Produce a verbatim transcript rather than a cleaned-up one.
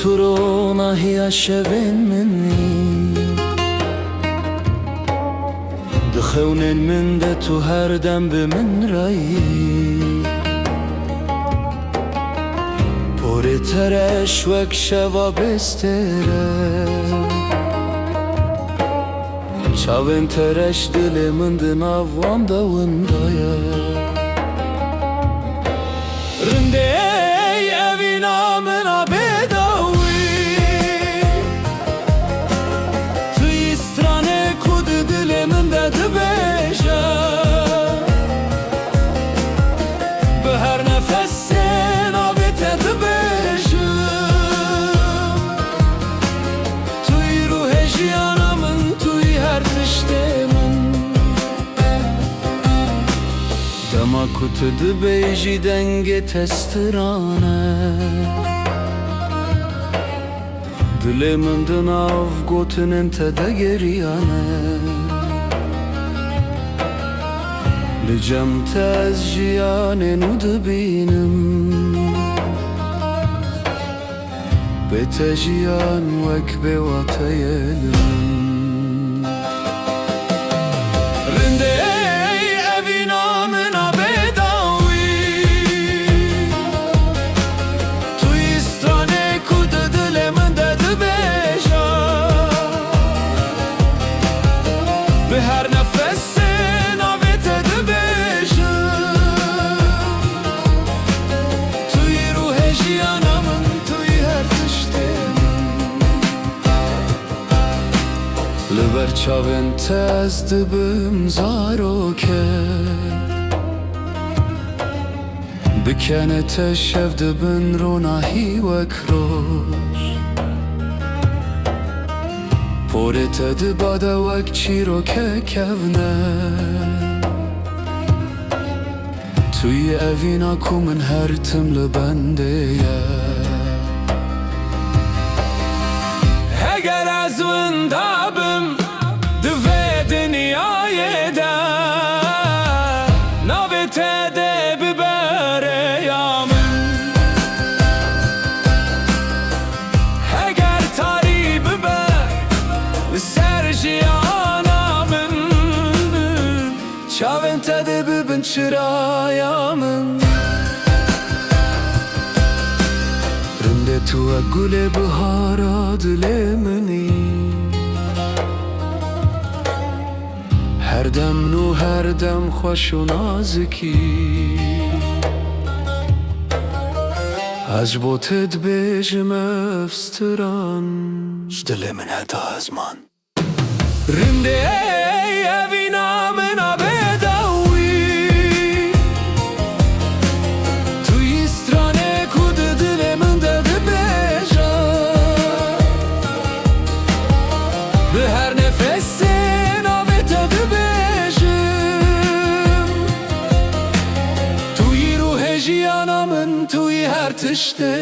Tu ronahiya şevên min î. Di xewnên min de tu her dem bi min re yî. Porê te reş wek şeva bêstêr e. Çavên te reş dilê min di nav wan de winda ye. Rindê ey evîna min a bêdawî. Tu yî stranê ku di dilê min de dibêje. Bi her nefesê navê te dibêjim. Tu yî ruhê jiyana min, tu yî her tiştê min. Dema ku tu dibêjî dengê te stran e. Dilê min di nav gotinên te de geriyane. Li cem te ez jiyanê nû dibînim. Bê te jiyan wek bê wate ye li min. Rindê ey evîna min a bêdawî. Tu yî stranê ku di dilê min de dibêje. Bi her nefesê navê te dibêjim. Tu yî ruhê jiyana min, tu yî her tiştê min. Li ber çavên te ez dibim zarokek. Bi kenê te şev dibin ronahî wek roj. Porê te di ba de wek çîrokek kevne. Tu yî evîna ku min her tim li bendê ye. Heger ez winda bim di vê dinyayê de, navê te dê bibe rêya min. Heger tarî bibe li ser jiyana min, çavên te dê bibin çiraya min. Rindê tu wek gulê bihara dilê min î. Her dem nû, her dem xweş û nazik î. Ez ji bo te dibêjim ev stran. Ji dilê min heta ezman. Rindê ey evîna min a bêdawî. Tu yî stranê ku di dilê min de dibêje. Bi her nefesê navê te dibêjim. Tu yî ruhê jiyana min, tu yî her tiştê